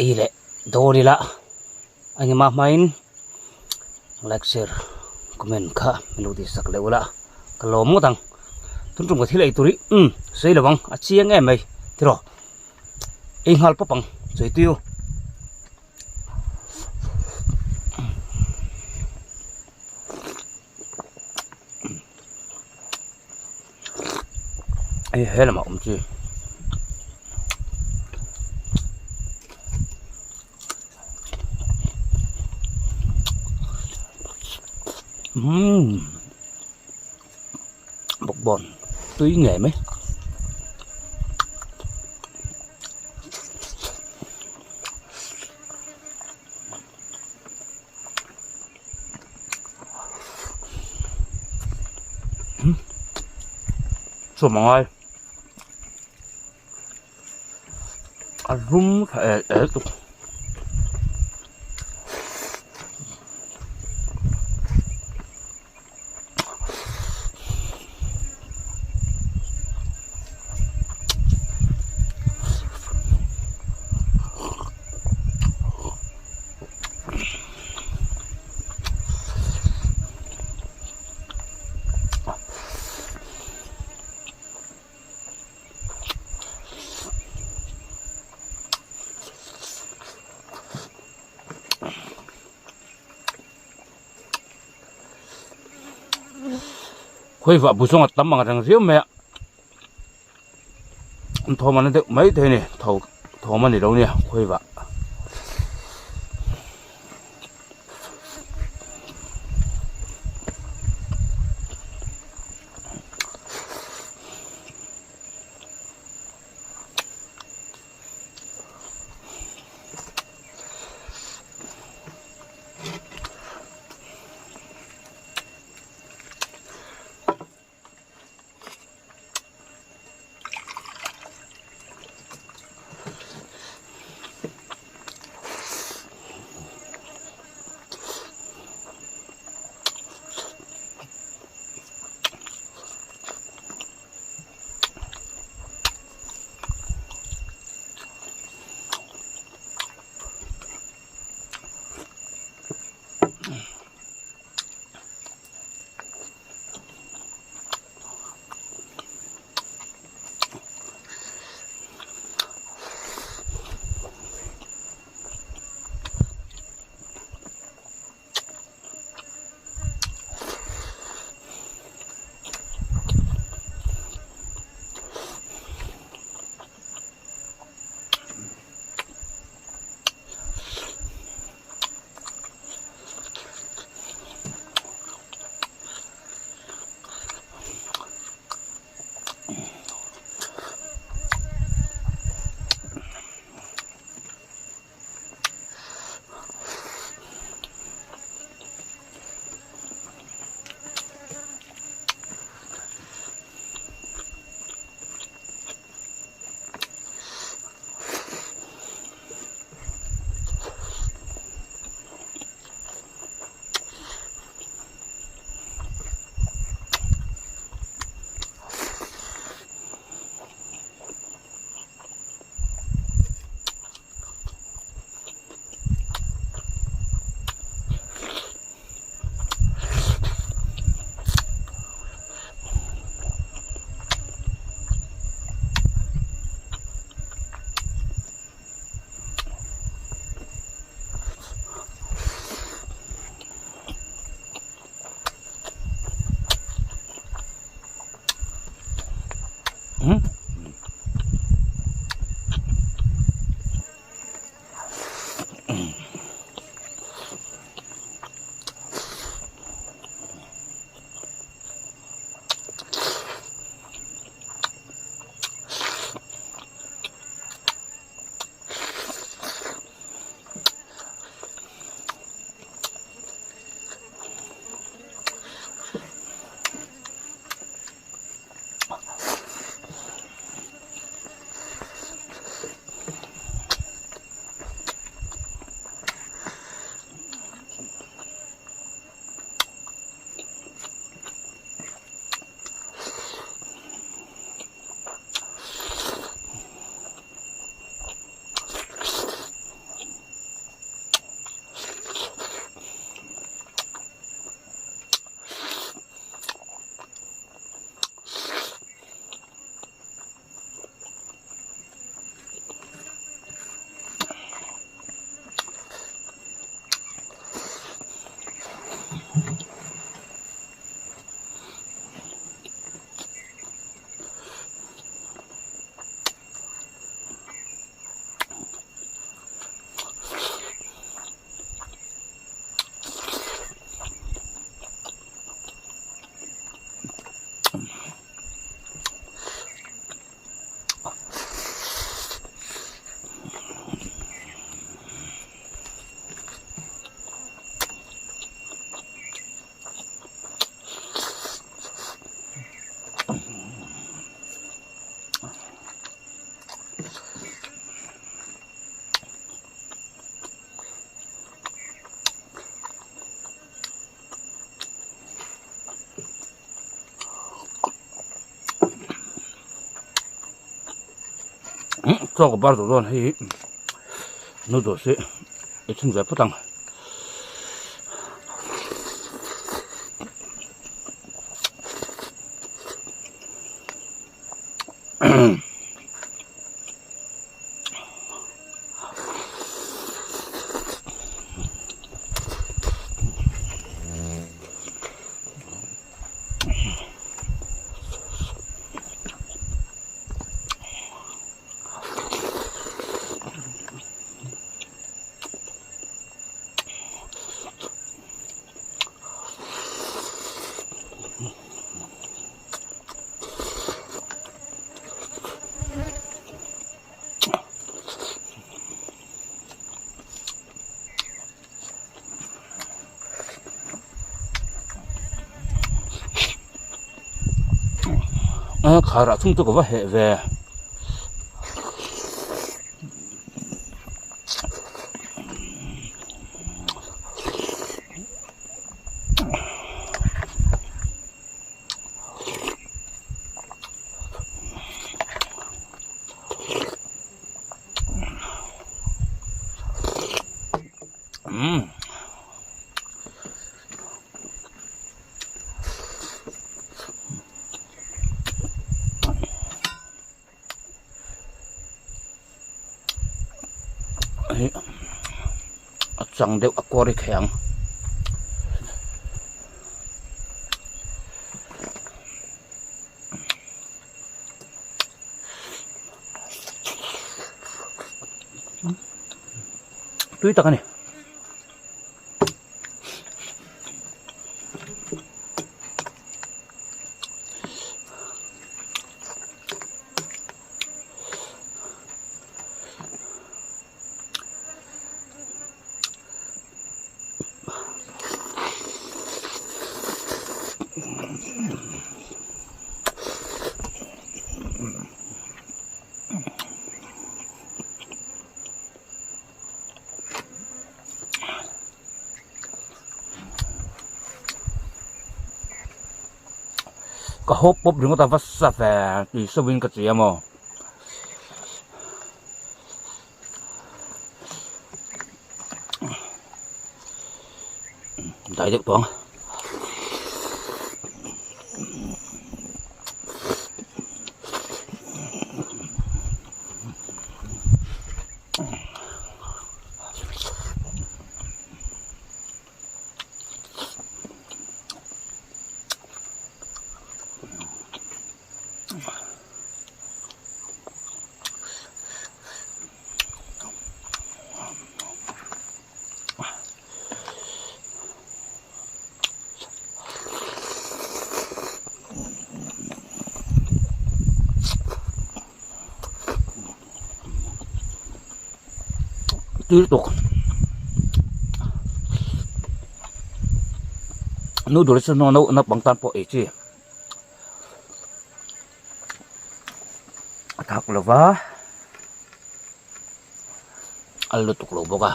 Ei leh dawn ila engemaw hmain like share comment kha min lo tih sak leh ula ka lawm ngawt ang tun tum ka thil ei tur hi umm sawi lo ang a chiang em mai tiraw ei nghal pawp ang sawi tui u. Hei he lamah awm chi. Umm bawkbawn tui ngei mai. Chawm a ngai a rum tha el el tuk. Khawi vah bu zawnga tam ang reng riau mai a an thawm an la deuh mai thei a ni tho thawm a ni lo nia khawi vah. Chaw ka bar duh dawn hei hi noodles hi ei chhun ve phawt ang. A kharah thung chu ka va heh ve. Umm. Hei a chang deuh a kawr hi thei ang. Tui tak a ni. Ka hawp pawp ringawt a va sa ve tui sawin ka chi a maw. Dai deuh tawh ang. Tui lutuk noodle hi chu naupang tan pawh ei chi a thak lova a lutuk lo bawk a.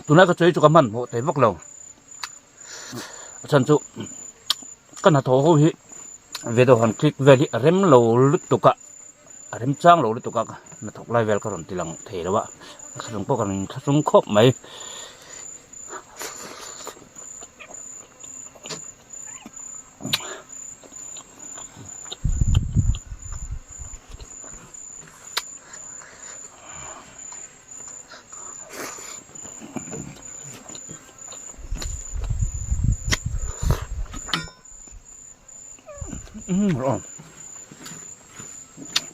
Tunlai ka chawi chu ka hmanhmawh thei vak lo a chhan chu ka hnathawh ho hi video han click vel hi a rem lo lutuk a a rem chang lo lutuk a hnathawk lai vel ka rawn ti lang thei lo a a thlahrung pawh ka rawn thlahrung khawp mai.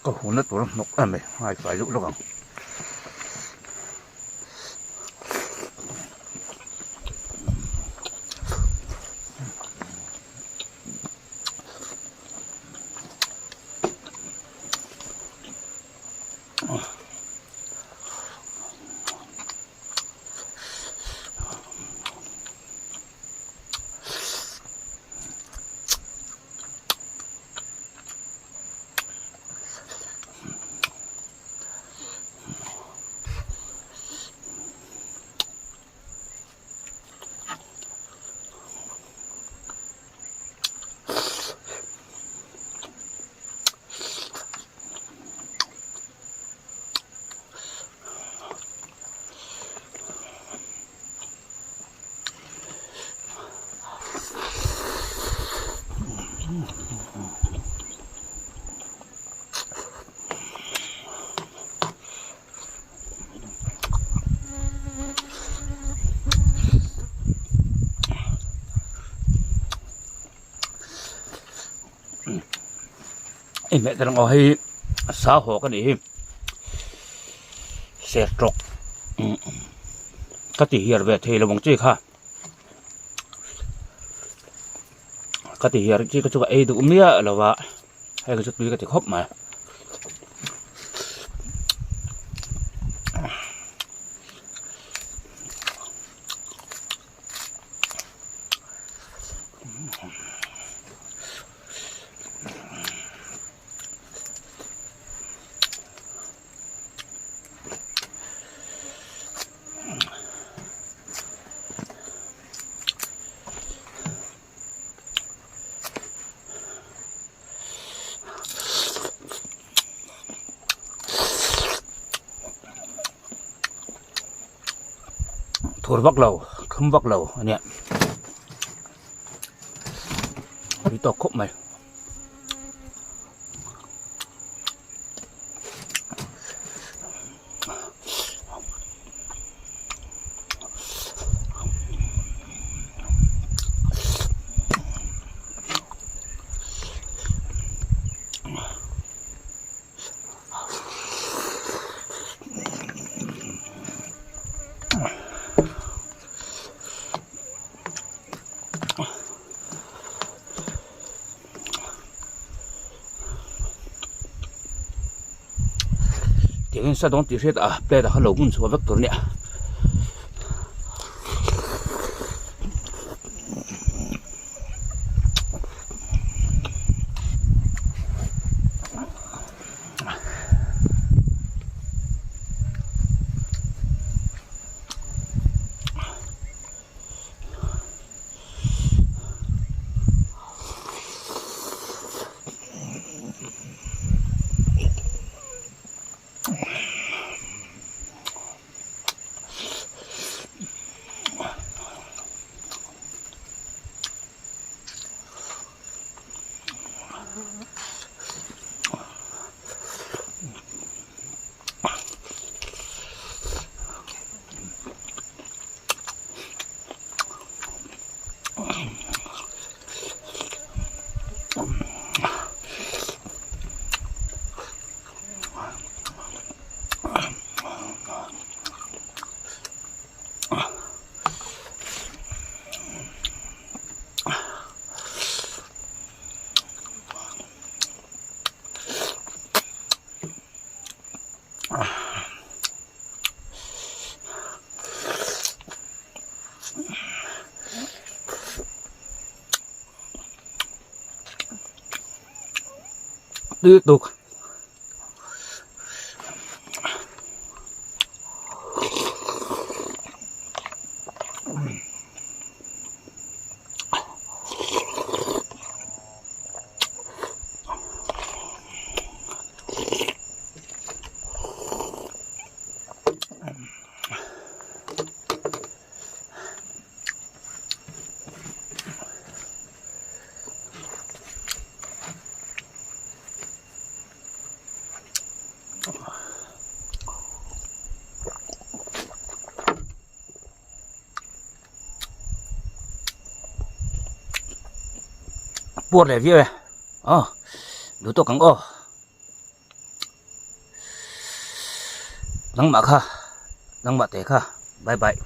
Ka hun na tur a hnawk em mai, ngaithla luh lawk ang. I hmeh te lang aw hei sa haw ka nih hi sertawk ka ti hiar ve thei lo ang chi kha ka ti hiar chi ka chu ka ei duh miah lo a hei ka chu tui ka ti khawp mai. Thur vak lo thlum vak lo a nia tui tawk khawp mai. Tiangin sa dawn tih hriat a plate ah khan lo hmun chhuah vek tur a nia. Tui tuk. Puar leh viau e aw duh tawk ang aw nangmah kha nangmah te kha bye bye.